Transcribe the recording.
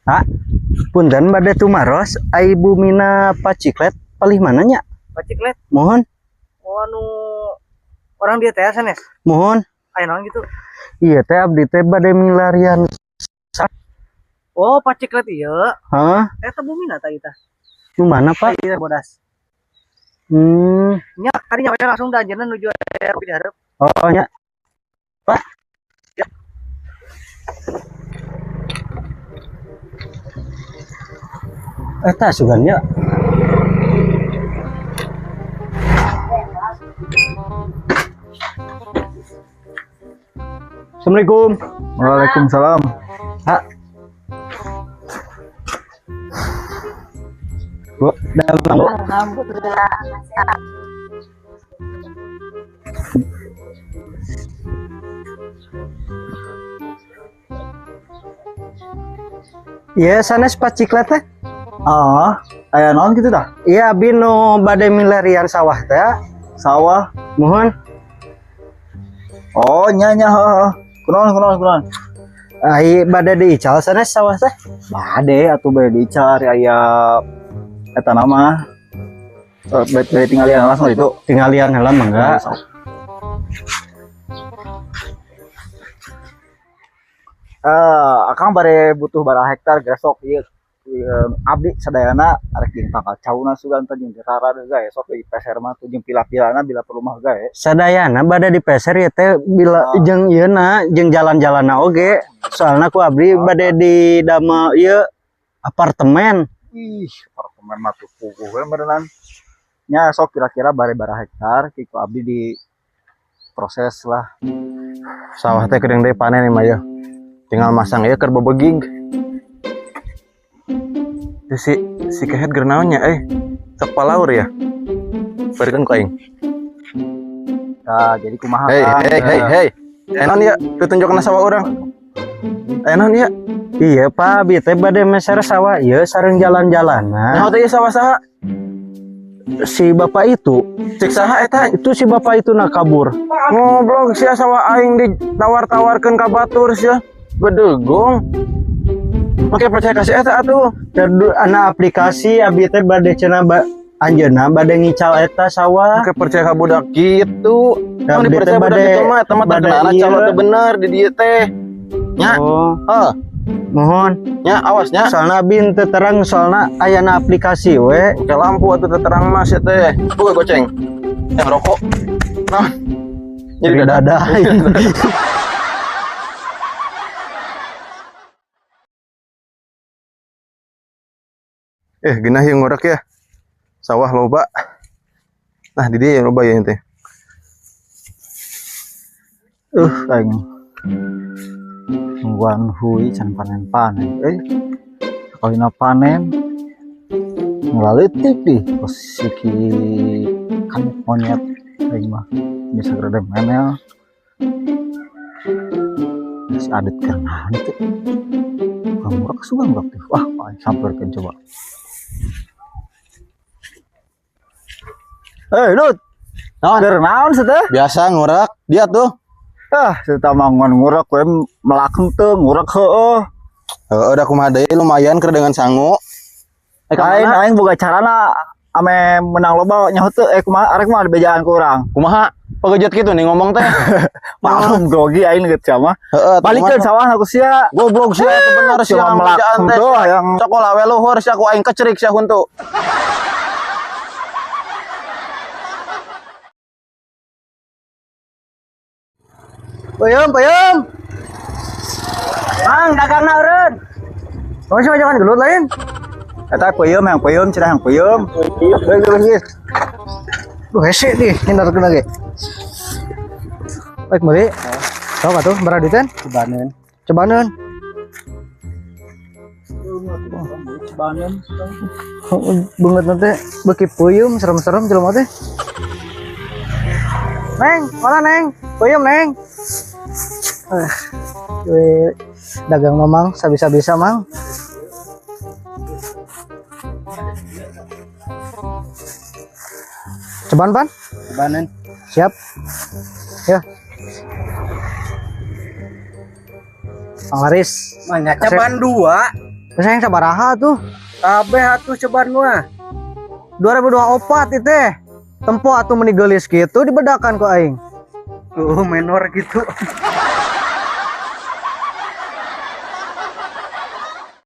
Ah, punten bade tumaros, ai bumina Paciklet palih mana nya? Paciklet? Mohon. Oh, anu orang dia teh sanes. Mohon. Aya naon gitu? Iya teh abdi teh bade milarian. Oh, Paciklet ieu. Hah? Eta bumina tah ieu tah. Nu mana, Pak? Ieu bodas. Nya kadinya we langsung da anjeunna nuju aya kopi di hareup. Oh, nya. Pak. Ya. Eta sugan nya. Assalamualaikum. Waalaikumsalam. Ha. Bu, dalam Bu. Alhamdulillah sehat. Iya, sanes Paciklet teh. Ah, aya naon kitu tah? Iya, abi nu bade milarian sawah teh. Sawah. Mohon. Oh, nya nya heeh. Kunaon kunaon kunaon. Ai bade diical sanes sawah teh? Bade atuh bade diical ari aya eta nama. Bade tinggalian langsung itu. Tinggalian heula mangga. Akang bare butuh bara hektar gesok ieu. Abdi sadayana arek jeung tangkal cauna sugan teh jeung rara deui sok di peser mah tuh jeung pila-pilana bila perlu mah gae. Sadayana bade di peser ieu teh bila jeung ieuna jeung jalan-jalanna oge. Soalna ku abdi bade di damel ieu apartemen. Ih, apartemen mah tuh puguh we meureunnan. Nya sok kira-kira bare bara hektar kitu abdi di proses lah. Sawah teh keudeung deui panen mah yeuh. Tinggal masang ieu keur bebegig. Si kehet keur naon nya euy? Sok palaur ya. Barikeun ku aing. Tah, jadi kumaha? Hei, hei, hei, hei. Enon ya, tutunjukna sawah urang. Enon ya. Iya, Pak, abi teh bade meser sawah ieu sareng jalan-jalanan. Nyaho teh ieu sawah saha? Si bapak itu. Cek saha eta? Itu si bapak itu nak kabur. Ngoblok sia sawah aing ditawar-tawarkeun ka batur sia. Bedegong. Make percaya kasih eta atuh. Terdu ana aplikasi abi teh bade cenah anjeunna bade ngical eta sawah. Make percaya ka budak kitu. Da Mun abdi teh dipercaya budak bade kitu mah eta mah bade terkenalna ieu. calo teu bener di dieu teh. Nya. Oh. Heuh. Mohon. Nya awas nya. Soalna abi teu terang soalna ayana aplikasi we. Oke lampu atuh teu terang mah sia teh. Buka goceng. Yang rokok. Nah. Jadi Jadi dada. dada. Genah yang ngorek ya. Sawah loba. Nah, di dia yang loba ya ente. Aing. Nungguan hui can panen-panen. Sakalina panen. Ngalaletik dih posisi kan monyet aing mah bisa gerede menel. Si Adit keur naon teh? Kurang murah kesugan ngurek teh. Wah, aing sampeurkeun coba. Dut. Naon? Keur naon sih teh? Biasa ngurek, dia tuh. Ah, cerita mah ngon ngurek we melak henteu, ngurek heueuh. Heeh, udah kumaha deui lumayan keur dengan sangu. Aing aing boga carana ame menang loba nyaho teu kumaha arek mah bejaan ku urang. Kumaha? Pegejot kitu nih ngomong teh. Maklum grogi aing geus sia mah. Heeh, balikeun sawah ku sia. Goblok sia teu bener sia Cuma melak bejaan teh. henteu hayang Sekolah we luhur sia ku aing kecerik sia huntu. Peuyeum, peuyeum. Mang, dagangna eureun. Oh, sih jangan gelut lain. Eta peuyeum yang peuyeum cenah yang peuyeum. Duh, hese nih, hindarkeun lagi. Baik, meuli. Sok atuh, berapa duitan? Cebaneun. Cebaneun. Cebaneun. Beungeut nanti beuki peuyeum serem-serem jelema teh. Neng, mana Neng? Peuyeum, Neng. We dagang mamang sabisa-bisa mang. Ceban pan? Cebanan. Siap. Ya. Mang Laris. Manya ceban 2. Geus hayang sabaraha tuh? Kabeh atuh ceban mah. 2024 itu teh. Tempo atuh meni geulis kitu dibedakan ku aing. Oh, menor gitu.